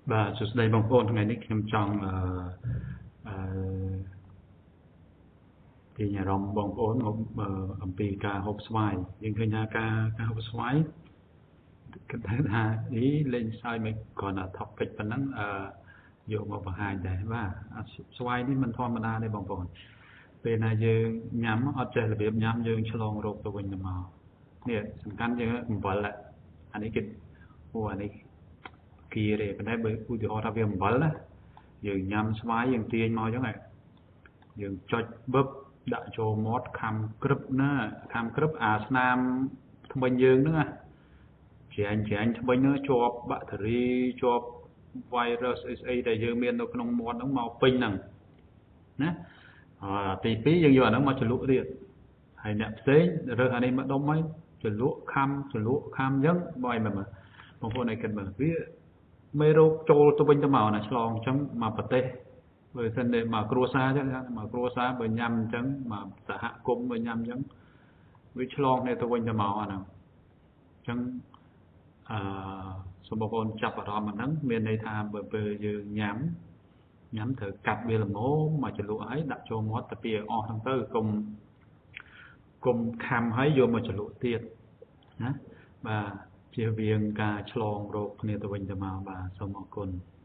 បាទសួស្តីបងប្អូនថ្ងៃនេះខ្ញុំចង់អឺអឺទាញអារម្មណ៍បងប្អូនមកអំពីការហូបស្វាយយើងឃើញថាការហូបស្វាយគិតថាអីលេងសើចមិនគ្រាន់តែ topic ប៉ុណ្ណឹងអឺយកមកបង្ហាញដែរបាទស្វាយនេះមិនធម្មតាទេបងប្អូនពេលណាយើងញ៉ាំអត់ចេះរបៀបញ៉ាំយើងឆ្លងរោគទៅវិញទៅមកនេះសំខាន់យើងអំបិលអានេះគេអូអានេះគីទេប៉ុន្តែបើឧទាហរណ៍ថាវាអំបិលណាយើងញ៉ាំស្វាយយើងទាញមកអញ្ចឹងយើងចុចបឹបដាក់ចូលមាត់ខំក្រឹបណាខំក្រឹបអាស្នាមធ្មេញយើងហ្នឹងណាច្រាញ់ច្រាញ់ធ្មេញហ្នឹងជាប់បាក់តេរីជាប់ virus អីស្អីដែលយើងមាននៅក្នុងមាត់ហ្នឹងមកពេញហ្នឹងណាទី2យើងយកអាហ្នឹងមកជ្រលក់ទៀតហើយអ្នកផ្សេងរើសអានេះមកដុំហើយជ្រលក់ខំជ្រលក់ខំអញ្ចឹងបើឲ្យមើលបងប្អូនឲ្យគិតមើលវាមេរោគចូលទៅវិញទៅមកណាឆ្លងអញ្ចឹងមកប្រទេសបើសិនតែមកគ្រួសារអញ្ចឹងមកគ្រួសារបើញ៉ាំអញ្ចឹងមកសហគមន៍បើញ៉ាំអញ្ចឹងវាឆ្លងគ្នាទៅវិញទៅមកអាហ្នឹងអញ្ចឹងអឺសូមបងប្អូនចាប់អារម្មណ៍អាហ្នឹងមានន័យថាបើពេលយើងញ៉ាំញ៉ាំត្រូវកាត់វាល្មមមកជ្រលក់ហើយដាក់ចូលមាត់ទៅពីអស់ហ្នឹងទៅកុំខំហើយយកមកជ្រលក់ទៀតណាបាទជៀសវាងការឆ្លងរោគគ្នាទៅវិញទៅមកបាទសូមអរគុណ។